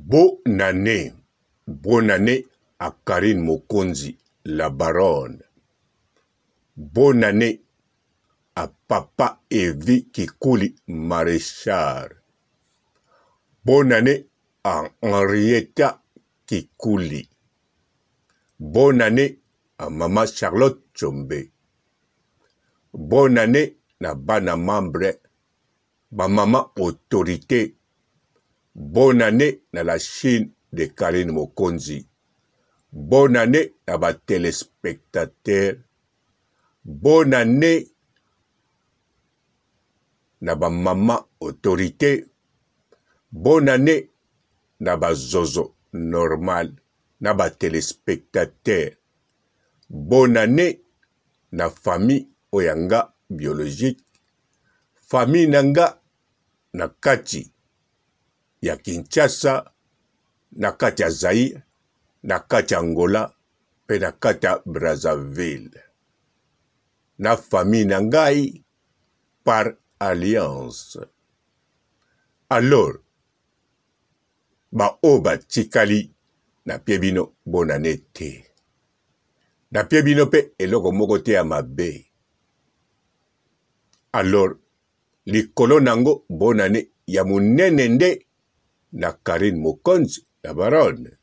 Bonne annee, bonne annee à Carine Mokonzi la baronne. Bonne annee à papa Evi Kikuli Marechal. Bonne annee à Henrietta Kikuli. Bonne annee à maman Charlotte Tshombe. Bonne annee na bana membre ba maman autorite. Bonne annee na la Chine de Carine Mokonzi. Bonne annee na ba telespectateurs. Bonne annee na ba maman autorite. Bonne annee na ba zozo normal na ba telespectateurs. Bonne annee na famille oyo ya nga biologique, famille na nga na kati ya Kinshasa, na kati ya Zaïre, na kati ya Angola mpe na kati ya Brazzaville. Na famille na ngai par alliance. Alors, ba oyo batikali napie bino bonne annee te. Napie bino mpe eloko moko te ya mabe. Alors, likolo nango bonne annee ya monene nde na Carine Mokonzi la baronne.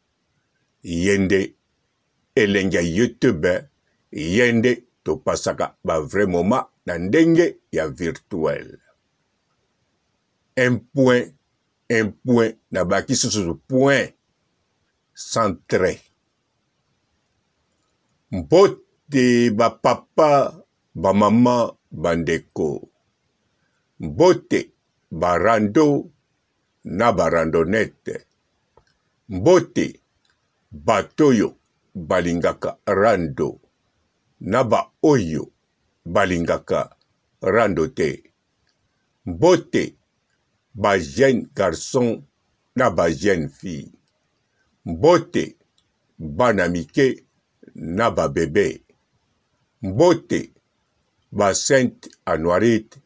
Ye nde elengi ya YouTube, ye nde topasaka ba vrai moment na ndenge ya virtuel. Un point, un point, nabakisi susu point sans trait. Mbote ba papa, ba mama, ba ndeko. Mbote ba rando na ba randonnette. Mbote bato oyo balingaka rando na ba oyo balingaka rando te. Mbote ba jeunes garçons na ba jeunes filles. Mbote bana mike na ba bebe. Mbote ba Sainte Anuarite,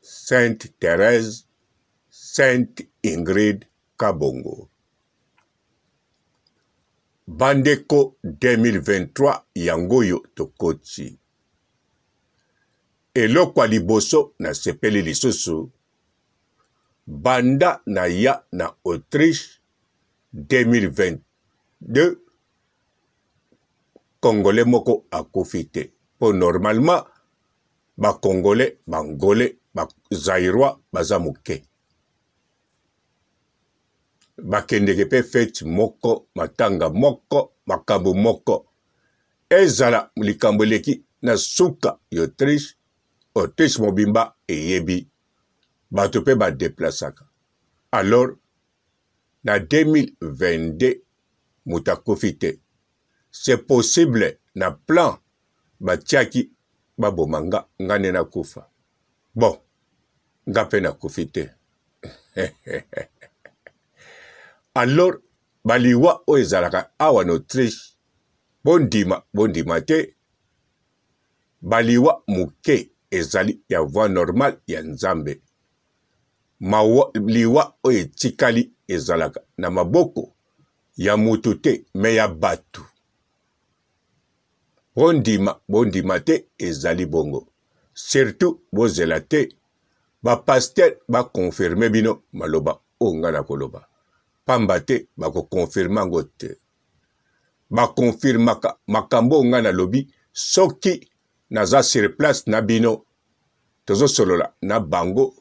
Sainte Therèse, Sainte Ingrid Kabongo. Bandeko 2023 yango oyo tokoti. Eloko ya liboso nasepeli lisusu banda naya na Autriche 2022 Congolais moko akufi te po normalement ba Congolais, ba Angolais, ba Zairois baza moke. Bakendeke pe feti moko, matanga moko, makambo moko. Ezala likambo eleki na suka ya Autriche, Autriche mobimba eyebi. Bato pe ba deplasaka. Alors na 2022 moto akufi te. C'est possible na plan batiaki baboma nga, nga nde nakufa. Bon, nga pe nakufi te. Alors baliwa oyo ezalaka awa na Autriche, bondima bondima te, baliwa moke ezali ya voie normale ya Nzambe. Mawa, liwa oyo etikali ezalaka na maboko ya mutu te mais ya batu. Bondima bondima te ezali bongo. Surtout bozela te ba pasteurs ba confirmer bino maloba oyo nga nakoloba. Pamba te bako confirmer yango te. Ba confirmaka makambo oyo nga nalobi soki naza sur place na bino tozosolola na bango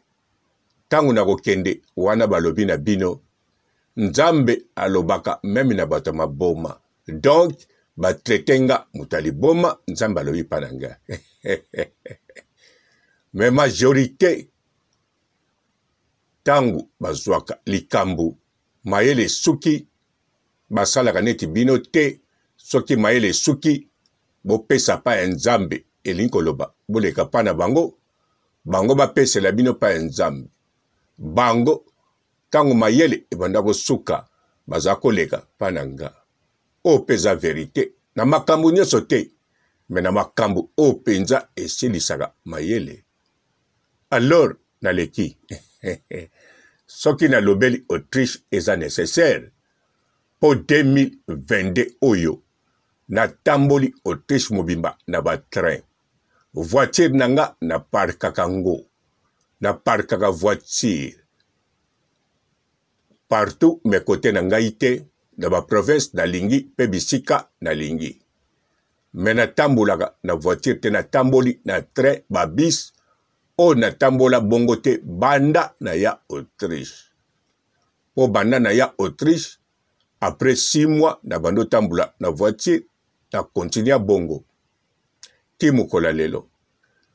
ntango nakokende wana balobi na bino Nzambe alobaka meme na bato ya maboma donc ba traite nga moto ya liboma Nzambe alobi pa na nga mais majorite ntango bazwaka likambo mayele esuki basalaka neti bino te soki mayele esuki bopesa pa ya Nzambe elingi koloba boleka pa na bango bango bapesela bino pa ya Nzambe bango Tango mayele ebanda kosuka baza koleka pa na nga. Oyo pe eza verite na makambu nionso te mais na makambu oyo penza esilisaka mayele. Alors naleki soki nalobeli Autriche eza necessaire. Mpo 2022 oyo natamboli Autriche mobimba na ba train. Voiture na nga na parkaka ngo. Na parkaka voiture partout mais cote na ngai te, na ba province nalingi mpe bisika nalingi. Mais natambolaka na voiture te, natamboli na train, ba bus oyo natambola bongo te banda naya Autriche. Mpo banda naya Autriche après 6 mois na bandi otambola na voiture, na continua bongo ti mokolo ya lelo.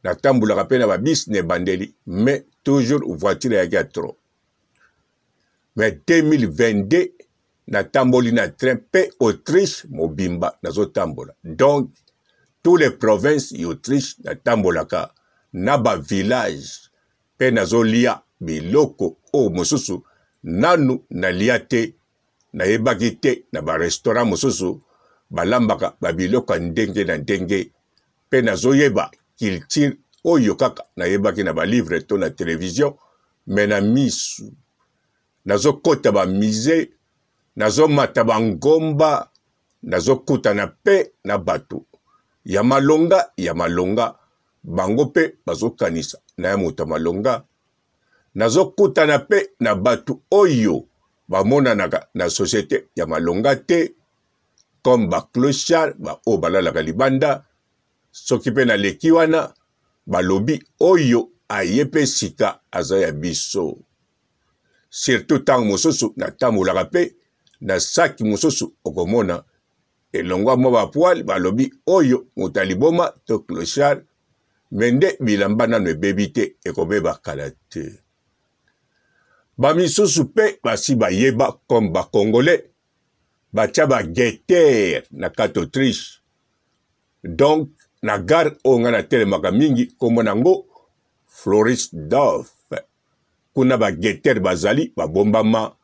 Natambolaka mpe na ba bus na ebandeli mais toujours voiture eyaki ya trop. Mais 2022 natamboli na train mpe Autriche mobimba nazotambola. Donc tous les provinces ya Autriche natambolaka na ba village mpe nazolia biloko oyo mosusu nanu nalia te, nayebaki te na ba restaurant mosusu balambaka ba biloko ya ndenge na ndenge mpe nazoyeba culture oyo kaka nayebaki na ba livre to na television mais na misu nazokota ba musee, nazomata ba ngomba, nazokutana mpe na bato ya malonga ya malonga, bango mpe bazokanisa na ya moto ya malonga. Nazokutana mpe na bato oyo bamonanaka na societe ya malonga te, comme ba clochard, ba oyo balalaka libanda. Soki mpe naleki wana, balobi oyo aye mpe sika aza ya biso. Surtout ntango mosusu natambolaka mpe na saki mosusu, okomona elongwa mwa bapoile, balobi oyo moto ya liboma to clochard, me nde bilamba nano ebebi te, ekobeba kala te. Bamisusu mpe basi bayeba comme ba congolais batia ba guetter na kati Autriche. Donc na gare oyo ngai natelemaka mingi, kombo na yango Floridsdorf. Kuna ba guetter bazali babombama,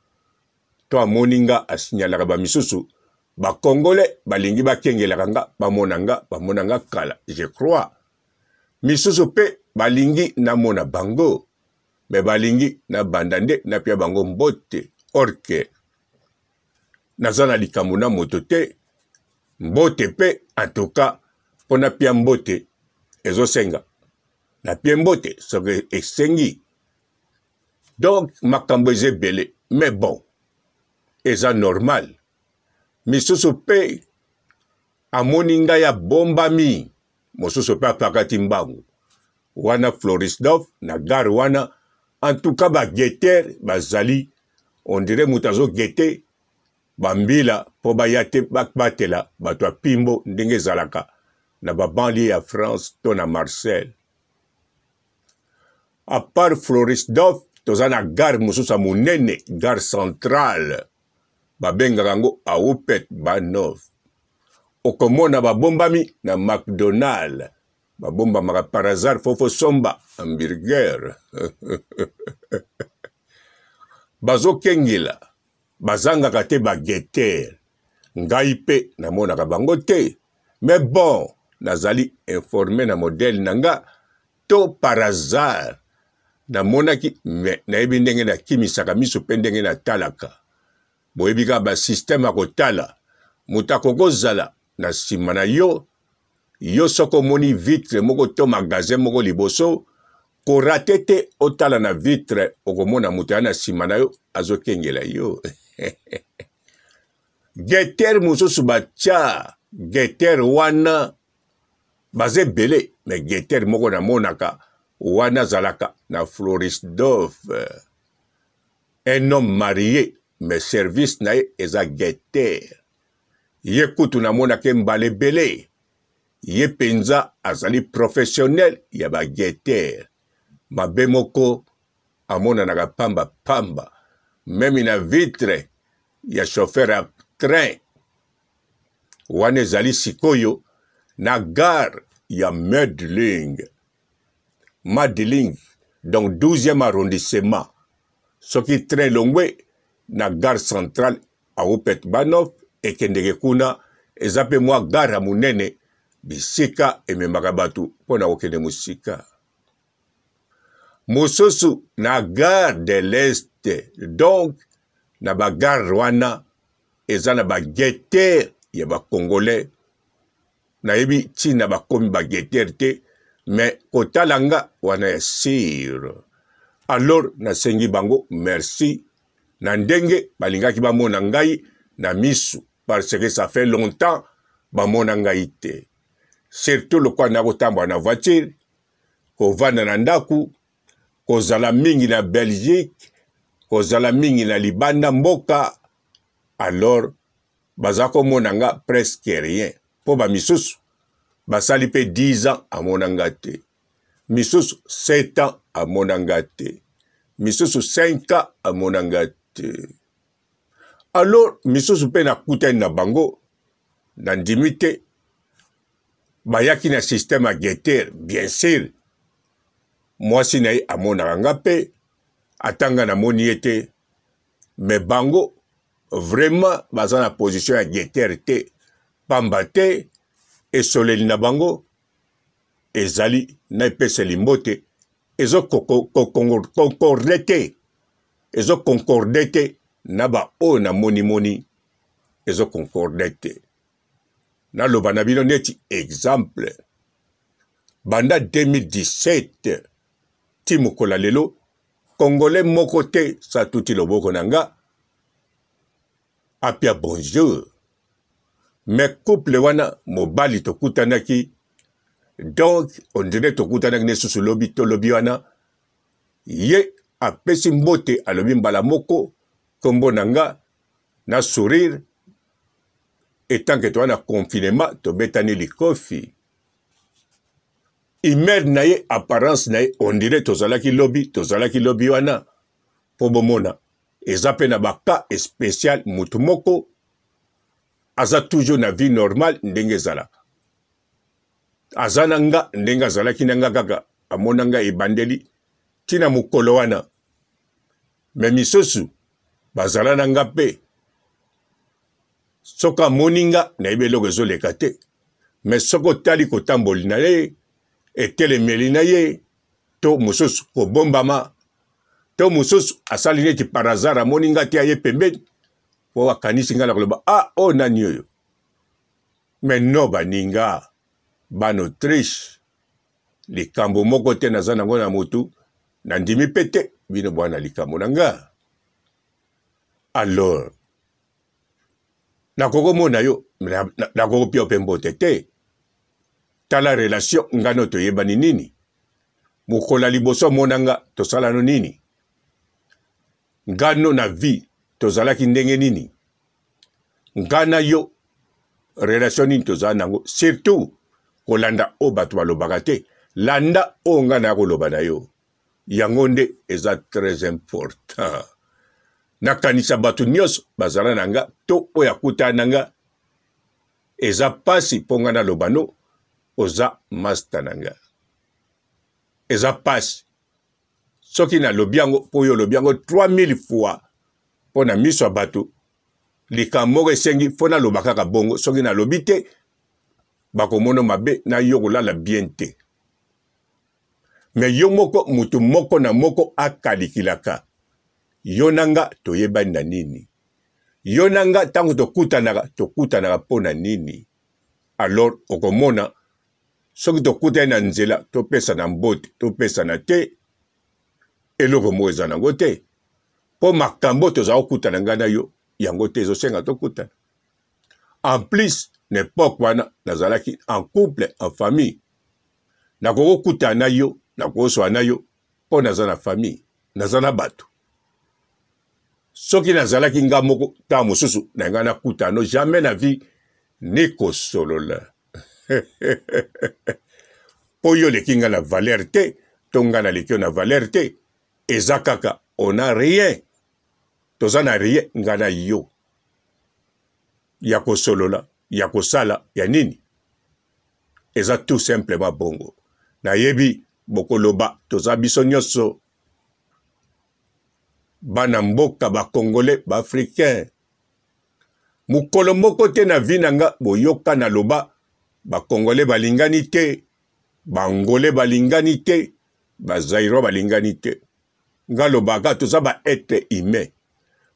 to amoni nga asignalaka ba misusu ba congolais balingi bakengelaka nga, bamona nga, bamona nga kala je crois. Misusu pe balingi namona bango, me balingi nabanda nde napia bango mbote, or que naza na likambo na moto te. Mbote pe en tout cas mpo napia mbote ezosenga napie mbote soki esengi. Donc makambo eza ebele, mais bon eza normal. Misusu pe amoni ngai abombami, mosusu pe apakati mbangu wana Floridsdorf na gare wana. En tout cas ba guetteurs bazali, on dirait moto azo guetter ba mbila po baya te babatela bato ya pimbo ndenge ezalaka na ba banlieue ya France to na Marseille. A part Floridsdorf, toza na gare mosusu ya monene, gare centrale, babengaka yango Hauptbahnhof. Okomona babombami na McDonald, babombamaka par hasard fo fosomba hamburger. Bazokengela, bazangaka te ba guetteurs. Ngai pe namonaka bango te, mais bon nazali informe na modèle na nga to par hasard namonaki, mais nayebi ndenge nakimisaka miso pe ndenge natalaka. Boyebi kaka ba système ya kotala, moto akoki kozala na nsima na yo, yo soki omoni vitre moko to magasin moko liboso, korate te otala na vitre, okomona moto ya na nsima na yo azokengela yo. Guetteur mosusu batya guetteur wana baza ebele, mais guetteur moko namonaka wana azalaka na Floridsdorf, un homme marié mais service na ye eza guetteur. Ye kutu namonaka ye mbala ebele, ye penza azali professionnel ya ba guetteur. Mabe moko amonanaka pamba pamba meme na vitre ya chauffeur ya train wana ezali sikoyo na gare ya Mödling, Madling, donc 12e arrondissement. Soki train elongwe na gare centrale Hauptbahnhof ekendeke kuna, eza pe mwa gare ya monene bisika ememaka bato mpo na kokende mosika. Mosusu na gare de l'Est, donc na ba gare wana. eza na ba guetteurs ya ba congolais. Nayebi ntina bakomi ba guetteurs te, mais kotala nga wana ya sur. Alors nasengi bango merci na ndenge balingaki bamona ngai na misu, parce que ça fait longtemps bamona ngai te, surtout lokola nakotambola na voiture, kovanda na ndaku, kozala mingi na Belgique, kozala mingi na libanda mboka, alors baza komona nga presque rien, mpo ba misusu basali mpe 10 ans amona nga te, misusu 7 ans amona nga te, misusu 5 ans amona nga te. Alors misusu mpe nakutani na bango, nandimi te bayaki na système ya guetter, bien sûr mwasi na ye amonaka nga mpe ata nga namoni ye te, mais bango vraiment baza na position ya guetter te, pamba te esoleli na bango ezali na epeseli mbote ezo concorde te, ezo concorde te na ba oyo namoni moni, ezo concorde te. Naloba na bino neti exemple, banda 2017 ti mokolo ya lelo, congolais moko te satuti loboko na nga apia bonjour. Mais couple wana mobali tokutanaki, donc on dirait tokutanaki ne susu lobi to lobi wana, ye apesi mbote, alobi mbala moko kombo na nga na sourire, etant que toza na confinement tobetani likofi. Humeur na ye, apparence na ye, on dirait tozalaki lobi, tozalaki lobi wana, po bomona eza pe na ba cas spécial, mutu moko aza toujours na vie normale ndenge ezalaka, aza na nga ndenge azalaki na nga kaka amona nga ebandeli tina mokolo wana, me misusu bazala na nga pe soki amoni nga nayebi eloko ezoleka te, me soki otali kotamboli na ye, etelemeli na ye, to mosusu kobombama, to mosusu asali neti par hasard amoni nga te aye pembeni po akanisi nga na koloba ah oyo nani oyo. Mais no baninga bana Autriche, likambo moko te naza nango na motu, nandimi pe te bino bwana likambo na nga. Alors nakoki komona yo, nakoki kopia mpe mbote te. Tala relation nga no toyebani nini? Mokolo ya liboso omona nga tosala no nini? Nga no na vie tozalaki ndenge nini? Nga na yo relation nini tozala nango? Surtout kolanda oyo bato balobaka te, landa oyo nga naya koloba na yo, yango nde eza très important. Nakanisa bato nyonso bazala na nga to oyo akutana na nga, eza pasi mpo nga naloba no oza master na nga, eza pasi soki nalobi yango mpo oyo olobi yango 3000 fois mpo na miso ya bato. Likambo moko esengi mpo naloba kaka bongo, soki nalobi te bakomono mabe na yo kolala bien te. Me yo moko moto moko na moko akalikilaka yo na nga toyebani na nini, yo na nga ntango tokutanaka tokutanaka mpo na nini? Alors okomona soki tokutani na nzela topesana mbote topesana te, eloko moko eza nango te, mpo makambo toza kokutana ngai na yo yango te ezosenga tokutana. En plus na epoque wana nazalaki en couple, en famille, nakoki kokutana na yo, nakoswa na yo mpo naza na famille, naza na bato. Soki nazalaki nga moko, ntango mosusu na ngai nakutana no jamais na vie ni kosolola mpo yo oleki nga na valeur te, to nga naleki yo na valeur te, eza kaka on a rien, toza na rien nga na yo ya kosolola, ya kosala ya nini, eza tout simplement bongo. Nayebi bokoloba toza biso nyonso bana mboka ba congolais, ba africain. Mokolo moko te na vie na nga boyoka na loba ba congolais balingani te, ba angolais balingani te, ba zairois balingani te. Nga lobaka toza ba etre humain,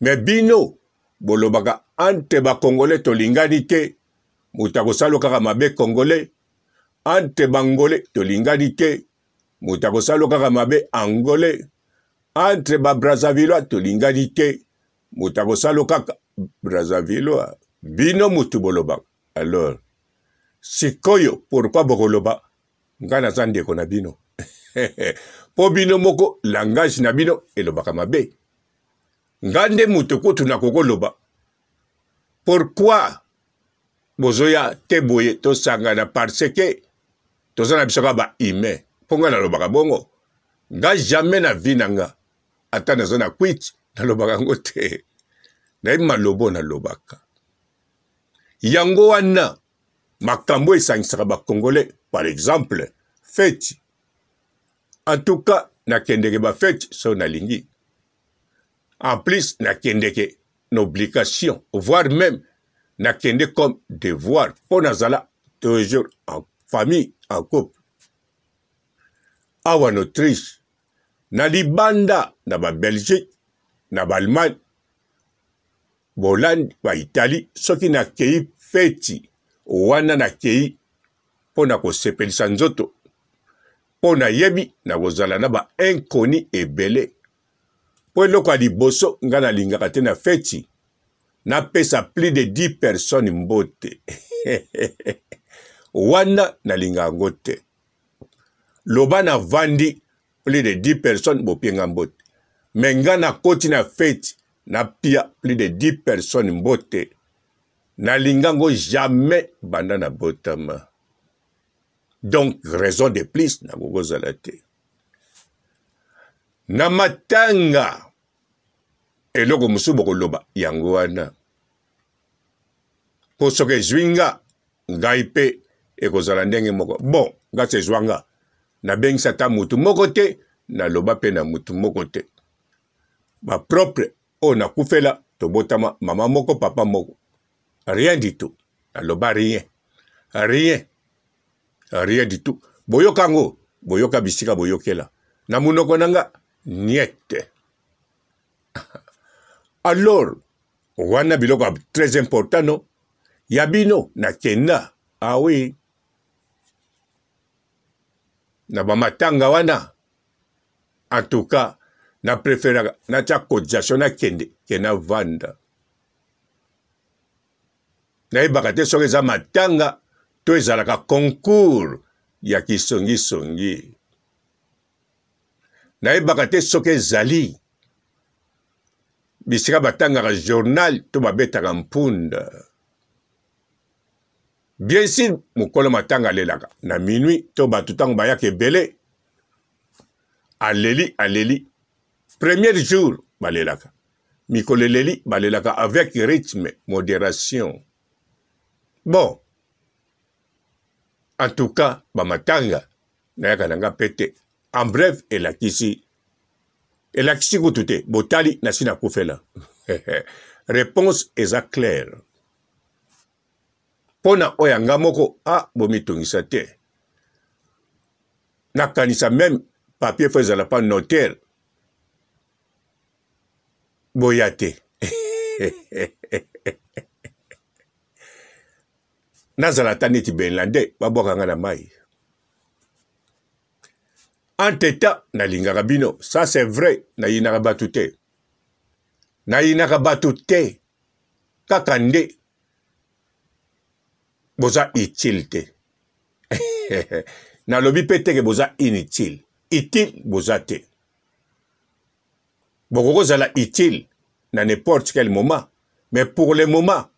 mais bino bolobaka. Entre ba congolais tolingani te, moto akosalo kaka mabe congolais. Entre bangolais tolingani te, moto akosalo kaka mabe angolais. Entre ba brazzavillois tolingani te, moto akosalo kaka brazzavillois. Bino motu bolobaka alors sikoyo pourquoi bokoloba nga naza ndeko na bino? Mpo bino moko langage na bino elobaka mabe. Nga nde moto kutu nakokoloba pourquoi bozoya te boye tosangana, parce que toza na biso kaka ba humain. Mpo nga nalobaka bongo, nga jamais na vie na nga ata naza na kwiti nalobaka yango te, nayebi malobo nalobaka yango wana. Makambo esangisaka ba congolais, par exemple feti, en tout cas nakendeke ba feti so nalingi, en plus nakendeke na obligation, voire même nakende comme devoir, mpo nazala toujours en famille, en couple. Awa na Autriche, na libanda, na ba Belgique, na ba Allemagne, Hollande, ba Italie, soki nakei feti wana, nakei mpo na kosepelisa nzoto, mpo nayebi nakozala na ba inconnus ebele. Mpo eloko ya liboso nga nalingaka te na feti, napesa plus de 10 personnes mbote. Wana nalingaka yango te. Loba navandi plus de 10 personnes bopie nga mbote, mais nga nakoti na feti napia plus de 10 personnes mbote, nalinga ngo jamais banda nabotama. Donc raison de plus nakokozala te na matanga. Eloko mosusu bokoloba yango wana, mpo soki ezwi nga, ngai mpe ekozala ndenge moko. Bon, nga se ezwa nga, nabengisa ata mutu moko te, naloba mpe na mutu moko te. Bapropre oyo nakufela, tobotama mama moko papa moko, rien du tout, naloba rien, rien, rien du tout. Boyoka yango, boyoka bisika boyokela na monoko na nga niete. Alors wana biloko ya très important no ya bino nakenda. Ah oui, na bamatanga wana, en tout cas na préféraka natya cotisation, nakende ke navanda. Nayebaka te soki eza matanga to ezalaka concours ya kisongisongi. Nayebaka te soki ezali bisika batangaka journal to babetaka mpunda. Bien sûr, mokolo matanga alelaka na minuit to bato ntango bayaka ebele, aleli aleli. Premier jour balelaka, mikolo eleli balelaka avec rythme, modération. Bon, en tout cas bamatanga nayaka na nga pe te. En bref, elakisi elakisi kutu te, botali nasi nakufela. Réponse eza claire. Mpo na oyo ya nga moko, a bomitungisa te. Nakanisa meme papier fo ezala pa notaire, boya te. Nazala ata neti Benlande, babwaka nga na mai. Entre temps nalingaka bino, ça c'est vrai, nayinaka bato te, nayinaka bato te, kaka nde boza utile te. Nalobi mpe teke boza inutile, utile boza te. Bokoki kozala utile na n'importe quel moment, mais pour le moment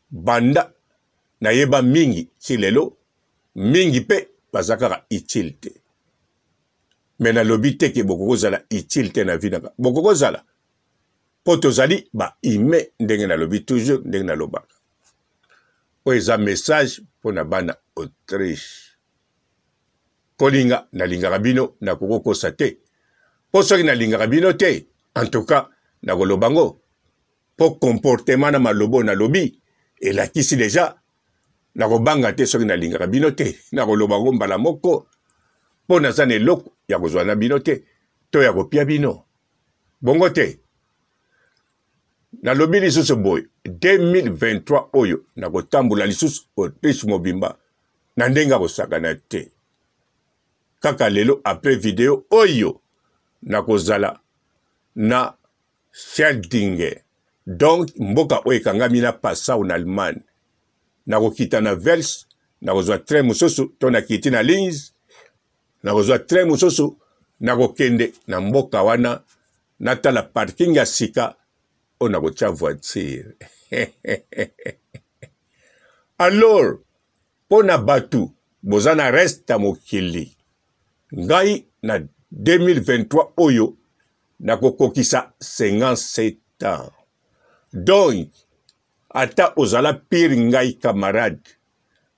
banda nayeba mingi ti lelo, mingi mpe baza kaka utile te. Mais nalobi te ke bokoki kozala utile te na vie nanga, bokoki kozala, mpo tozali ba humain, ndenge nalobi toujours, ndenge nalobaka. Oyo eza message mpo na bana Autriche. Kolinga nalingaka bino, nakoki kokosa te, mpo soki nalingaka bino te, en tout cas nakoloba ngo, mpo comportement na malobo nalobi elakisi deja nakobanga te. Soki nalingaka bino te, nakoloba ngo mbala moko, mpo naza na eloko ya kozwa na bino te to ya kopia bino bongo te. Nalobi lisusu boye. 2023 oyo nakotambola lisusu Autriche mobimba na ndenge ya kosakana te. Kaka lelo après video oyo nakozala na Scheldinge, donc mboka oyo ekangami na Passau na Allemagne. Nakokita na Wels, nakozwa train mosusu to nakiti na Linz, nakozwa train mosusu, nakokende na mboka wana natala parking ya sika oyo nakotia voiture. Alors mpo na bato boza na reste ya mokili, ngai na 2023 oyo nakokokisa 57 ans. Donc ata ozala pire ngai camarade,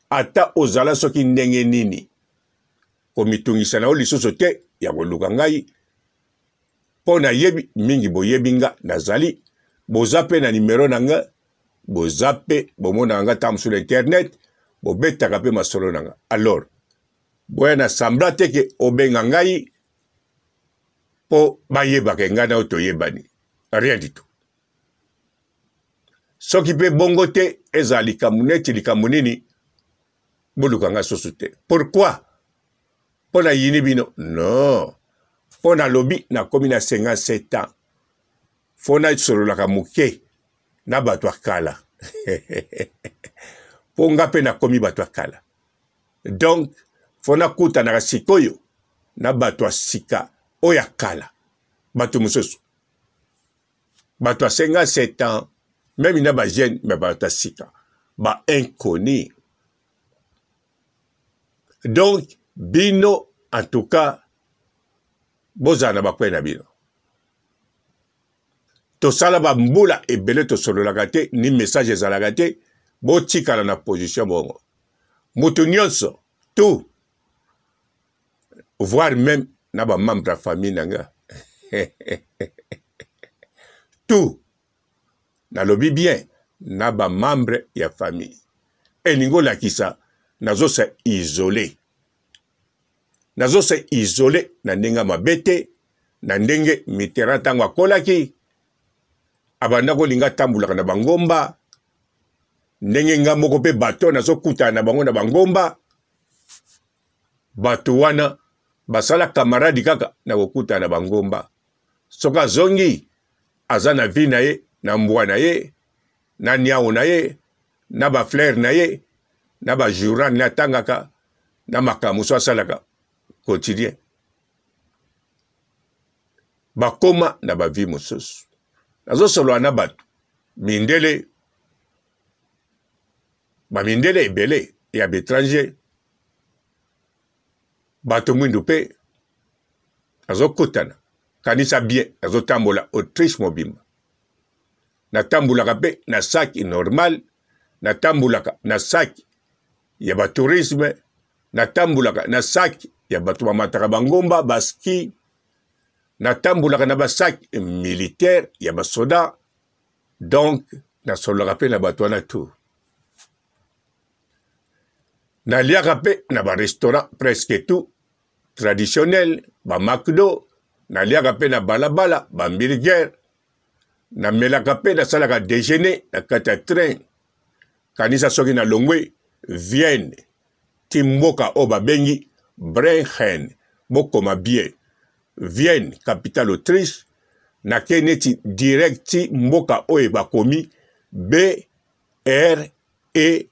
ata ozala soki ndenge nini, komitungisa na yo lisusu te ya koluka ngai mpo nayebi mingi boyebi nga nazali boza mpe na nimero na nga boza mpe bomonaka nga ntango mosusu na internet bobetaka mpe masolo na nga alors boya na sembla te ke obenga ngai mpo bayebaka ngai na yo toyebani rien du tout soki mpe bongo te ezala likambo neti likambo nini boluka ngai susu te pourquoi mpo nayini bino non mpo nalobi nakomi na 57 ans fo nasololaka moke na bato ya kala mpo nga mpe nakomi bato ya kala donc fo nakutanaka sikoyo na bato ya sika oyo ya kala bato mosusu bato ya 57 ans meme na bajeune me bato ya sika ba inconnu donc bino en tout cas bozala na bakwei na bino tosala bambula ebele tosololaka te ni message ezalaka te botikala na position bongo moto nyonso tout voire même na bamembre ya famille na nga tout nalobi bien na bamembre ya famille elingi olakisa nazosa isole nazo se isole na ndenge ya mabe te na ndenge Mitterrand ntango akolaki abanda kolinga atambolaka na bangomba ndenge nga moko mpe bato nazokutana na bango na bangomba bato wana basala kamaradi kaka na kokutana na bangomba soki azongi aza na vie na ye na mbwa na ye na niau na ye na baflere na ye na bajournal ne atangaka na makambo mosusu asalaka quotidien bakoma na bavie mosusu nazosolola na bato mindele bamindele ebele ya baetranger bato mwindu mpe nazokutana kanisa bien nazotambola autriche mobimba natambolaka mpe na saki normal natambolaka na saki ya ba tourisme natambolaka na saki ya bato bamataka bangomba baski natambolaka na basaki militaire ya basoda donc nasololaka mpe na bato wana tour naliaka mpe na barestaurant presque tout traditionnel bamacdo naliaka mpe na balabala bambilgere namelaka mpe nasalaka dejeuner na kati ya train Kanisa soki na longwe Vienne ti mboka oyo babengi Brenchen, bokoma bien Vienne capitale Autriche, nake neti direct ti mboka oyo bakomi B R E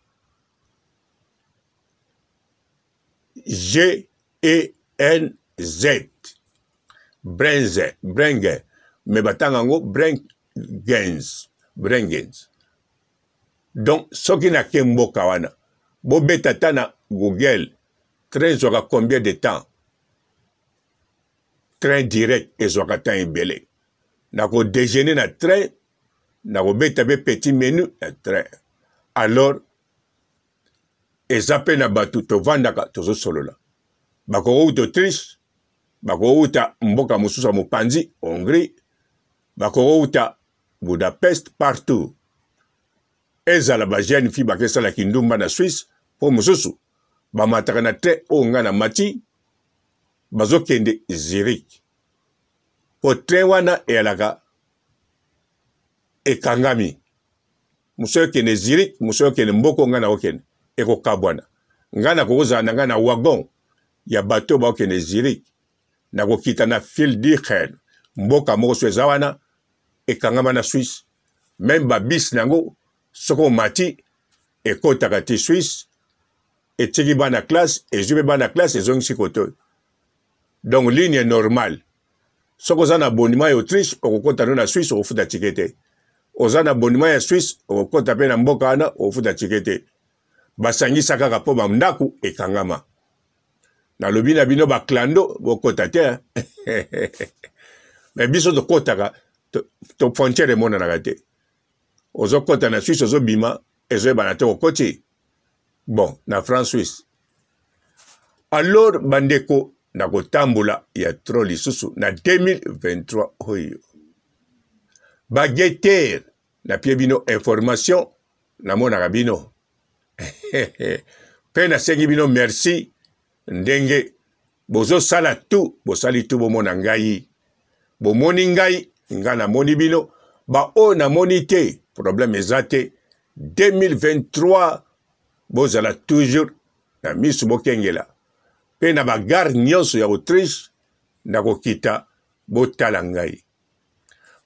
G E N Z Brenze Brenge mais batanga yango Brengens Brengens Donc soki na ke mboka wana bobeta ata na Google train ezwaka combien de temps? Train direct ezwaka temps ebele. Nako dejeuner na train, nakobeta pe petit menu na train. Alors eza pe na bato tovandaka tozosolola bakowuta Autriche, bakowuta mboka mosusu ya mopanzi Hongrie, bakowuta Budapest partout ezala ba jeune fille bakesala kindumba na Suisse mpo mosusu bamataka na train oyo ngai na mati bazokende Zurich mpo train wana eyalaka ekangami. Mosusu ekende Zurich, mosusu ekende mboko ngai nakokende. Ekokabwana. Ngai nakokozala na ngai na wagon ya bato bakokende Zurich. Nakokita na Fildichen, mboka moko so eza wana ekangama na Suisse. Meme ba bus na yango soki omati ekotaka ti Suisse, etiki bana classe, ezwi mpe bana classe ezongisi kote oyo. Donc ligne normale. Soki oza na abonnement ya Autriche, okokota no na Suisse, okofuta ticket te. Oza na abonnement ya Suisse, okokota mpe na mboka wana, okofuta ticket te. Basangisa kaka mpo ba ndako ekangama. Nalobi na bino ba clando bokota te. Mais biso tokotaka to, to frontière emonanaka te. Ozokota na Suisse, ozobima, ezoyebana te okoti. Bon, na France Suisse. Alors bandeko nakotambola ya trop lisusu na 2023 oyo. Ba guetteurs napie bino information namonaka bino mpe nasengi bino merci ndenge bozosala tout bosali tout bomona ngai bomoni ngai ngai namoni bino baoyo namoni te problème eza te 2023 bozala toujours na misu bokengela mpe na bagare nyonso ya Autriche nakokita botala ngai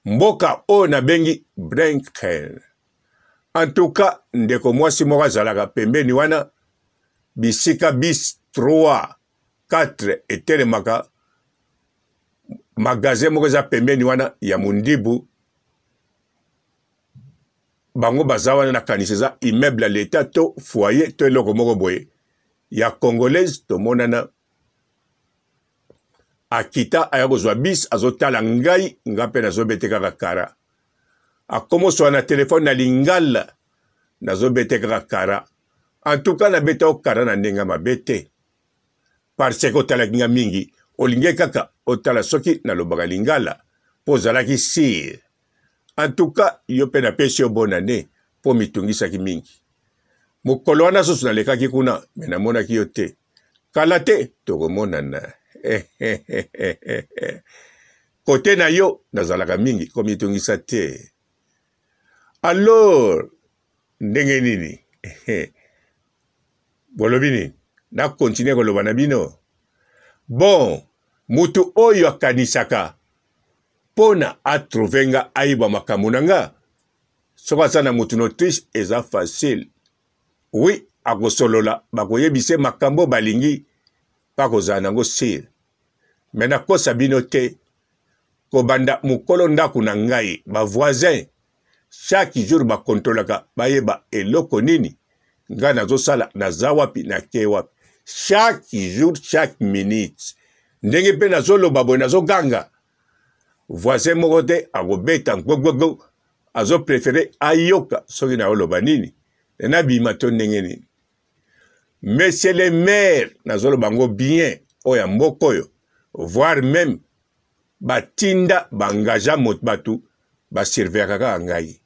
mboka oyo nabengi Brenken. En tout cas ndeko mwasi moko azalaka pembeni wana bisika bis 3 4 etelemaka magasin moko eza pembeni wana ya mondibu bango baza wana nakanisa eza immeuble ya leta to foyer to eloko moko boye ya congolaise tomonana akita aya kozwa bis azotala ngai nga mpe nazobete kaka kara akomoswa na telefone na lingala nazobete kaka kara antuka nabeta yo kara na ndenge mabe te parce que otalaki nga mingi olingi kaka otala soki nalobaka lingala mpo ozalaki sire En tout cas yo pe napesi yo bonne annee po omitungisaki mingi. Mokolo wana susu nalekaki kuna mais namonaki yo te. Kala te tokomonana. Kote na yo nazalaka mingi komitungisa te. Alors ndenge nini? Bolobi nini? Na continuer koloba na bino? Bon, mutu oyo akanisaka pona a trouver nga ayeba makambo na nga soki aza na mutu na Autriche eza facile oui akosolola bakoyebise makambo balingi mpe akozala nango sire me nakosa bino te kobanda mokolo ndako na ngai ba voisin chaque jour bakontrolaka bayeba eloko nini ngai nazosala naza wapi nake wapi chaque jour chaque minute ndenge mpe nazoloba boye nazoganga voisin moko te akobeta gbogbogbo azo prefere ayoka soki naoloba nini nabima to ndenge nini monsieur le maire nazoloba yango bien oyo ya mboka oyo voire meme batinda baengaja moto bato basurveyaka kaka ngai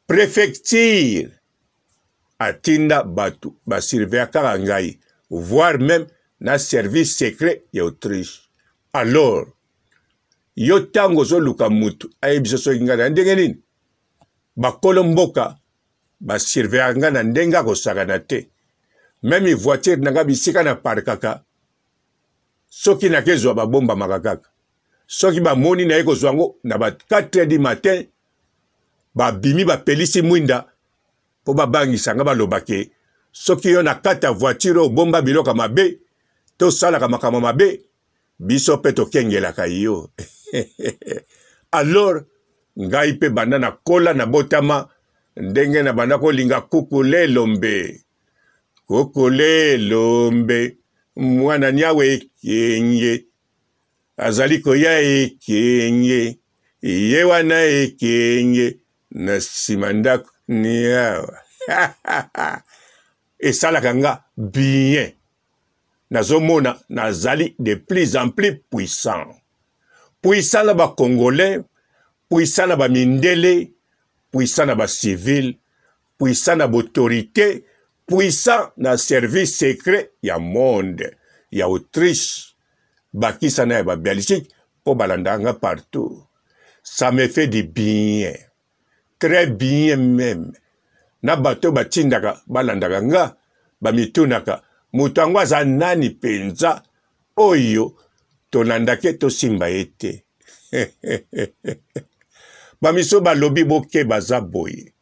prefecture atinda bato basurveya kaka ngai voire meme na service secret ya Autriche alors yo ntango ozoluka motu ayebisa soki ngai na ndenge nini bakolo mboka basurveyaka ngai na ndenge akosakana te meme voiture na ngai bisika na parkaka soki nakezwa babombamaka kaka soki bamoni naye kozwa yango na ba 4 heures du matin babimi bapelisi mwinda mpo babangisa nga baloba ke soki yo na kati ya voiture oyo obomba biloko ya mabe to osalaka makambo mabe biso mpe tokengelaka yo alors ngai mpe banda nakola nabotama ndenge na banda kolinga kuku lelombe kuku lelombe mwana niawe ekenge azali koya ekenge ye wana ekenge na nsima ndako niawa esalaka nga bien nazomona nazali de plus en plus puissant puissant na bacongolais puissant na bamindele puissant na bacivile puissant na bautorité puissant na service secret ya monde ya Autriche bakisa na ya ba Belgique mpo balandaka nga partout ça me fait du bien. Très bien meme. Na bato batindaka balandaka nga bamitunaka moto yango aza nani mpenza oyo tolandaki tosimba ye te. Bamiso balobi bokeba aza boye.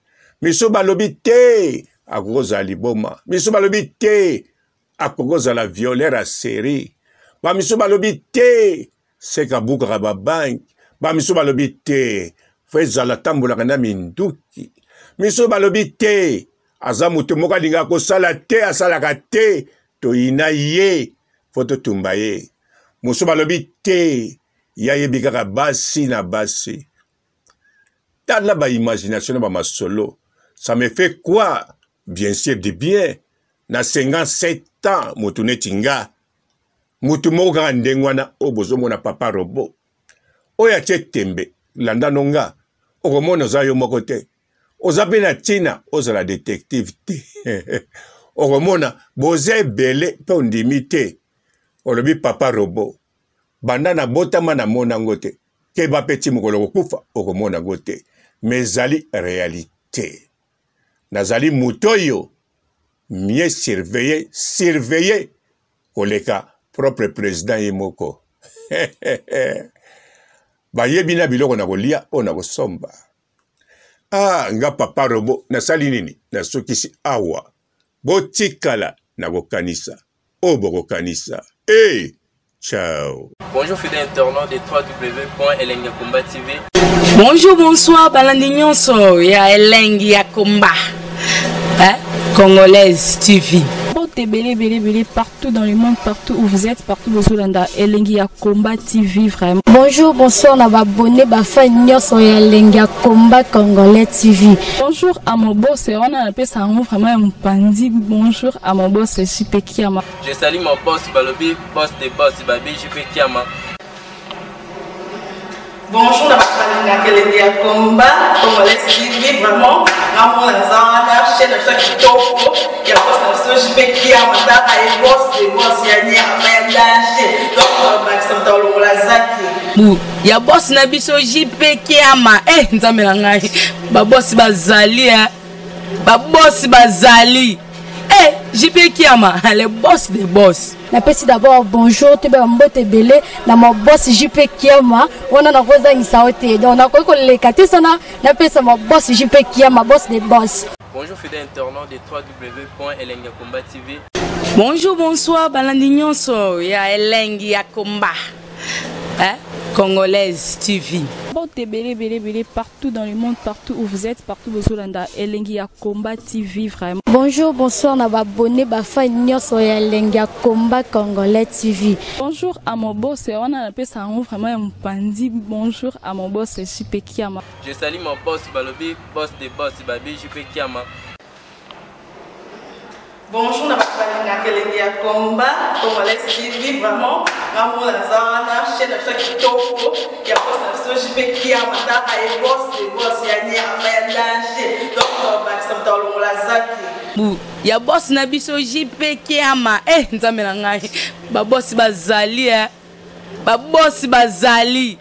Miso balobi te akoki kozala liboma. Miso balobi te akoki kozala violeur ya serie. Bamiso balobi te seke abukaka babanki. Bamiso balobi te fo ezala atambolaka na minduki. Miso balobi te aza moto moko alingaka kosala te, asalaka te, toyina ye fo totumba ye. Mosusu balobi te ye ayebi kaka basi na basi. Tala ba imagination na ba masolo, ça me fait quoi? Bien sûr du bien na 57 ans motu neti nga motu moko kaka ndenge wana oyo bozomona papa robot oyo atie tembe landa no nga okomona oza yo moko te oza mpe na ntina ozala detective te okomona boza ebele mpe ondimi te olobi papa robot banda na botama na mona yango te keba mpe ti mokolo okokufa okomona yango te mais ezali realite nazali moto oyo mieux surveiller surveiller koleka propre president ye moko bayebi na biloko na kolia oyo na kosomba ah nga papa robo nasali nini nasukisi awa botikala na kokanisa oyo bokokanisa e ciao. Bonjour fidèles internautes de www.elengiyakomba TV. Bonjour, bonsoir, balandi nyonso ya Elengi ya Komba. Hein? Congolaise TV. Mbote ebele ebele ebele partout dans le monde, partout où vous êtes, partout bozolanda Elengi ya Combat TV vraiment. Bonjour, bonsoir na ba abonné ba fan nyonso ya Elengi ya Combat Congolais TV. Bonjour à mon boss, wana napesa yango vraiment ya mopanzi. Bonjour à mon boss JP Kiama. Je salue mon boss balobi boss de boss babi JP Kiama. Bonjour na bato balingaka elengi ya combat congolais TV vraiment ngamona naza wana chaîne na biso ya kitoko ya boss na biso JP Kiama tala ye boss de boss ya nyama ya danger donc bakisa moto alongola zaki bu ya boss na biso JP Kiama eh nzambe na ngai ba boss bazali eh ba boss bazali eh JP Kiama le boss de boss. Napesi d'abord bonjour toyeba mbote ebele na ma boss JP Kiama wana nakozangisa yo te donc nakoki koleka te sana napesa ma boss JP Kiama boss de boss. Bonjour fidèles internautes de www.elengiyakomba TV. Bonjour, bonsoir, balandi nyonso ya Elengi ya Komba. Hein? Congolaise TV. Mbote ebele ebele ebele partout dans le monde, partout où vous êtes, partout bozolanda Elengi ya Combat TV vraiment. Bonjour, bonsoir na ba abonné ba fan nyonso ya Elengi ya Combat Congolais TV. Bonjour à mon boss, wana napesa yango vraiment ya mopanzi. Bonjour à mon boss JP Kiama. Je salue mon boss balobi boss de boss babi JP Kiama. Bonjour na bato balingaka elengi ya combat congolais TV vraiment ngamona naza wana chaîne na biso ya kitoko ya boss na biso JP Kiama tala ye boss de boss ya nyama ya danger donc bakisa moto alongola zaki bu ya boss na biso JP Kiama eh nzambe na ngai ba boss bazali eh ba boss bazali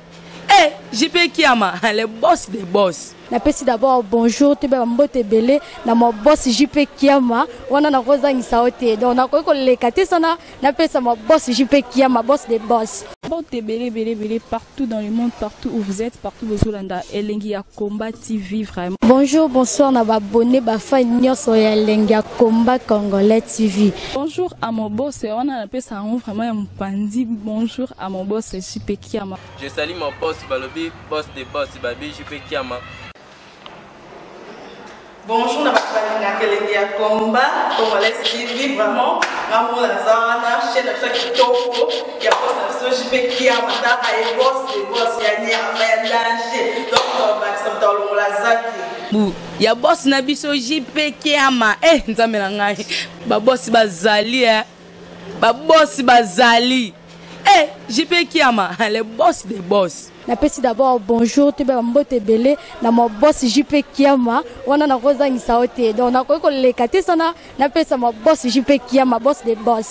eh JP Kiama le boss de boss. Napesi d'abord bonjour toyeba mbote ebele na ma boss JP Kiama wana nakozangisa yo te donc nakoki koleka te sana napesa ma boss JP Kiama boss de boss. Mbote ebele ebele ebele partout dans le monde, partout où vous êtes, partout bozolanda Elengi ya Combat TV vraiment. Bonjour, bonsoir na ba abonné ba fan nyonso ya Elengi ya Combat Congolais TV. Bonjour à mon boss, wana napesa yango vraiment ya mopanzi. Bonjour à mon boss JP Kiama. Je salue mon boss balobi boss de boss babi JP Kiama. Bonjour na bato balingaka elengi ya combat congolais TV vraiment ngamona naza wana chaîne na biso ya kitoko ya boss na biso JP Kiama tala ye boss de boss ya nyama ya danger donc bakisa moto alongola zaki bu ya boss na biso JP Kiama eh nzambe na ngai ba boss bazali eh ba boss bazali eh JP Kiama le boss de boss. Napesi d'abord bonjour toyeba mbote ebele na ma boss JP Kiama wana nakozangisa yo te donc nakoki koleka te sana napesa ma boss JP Kiama boss de boss.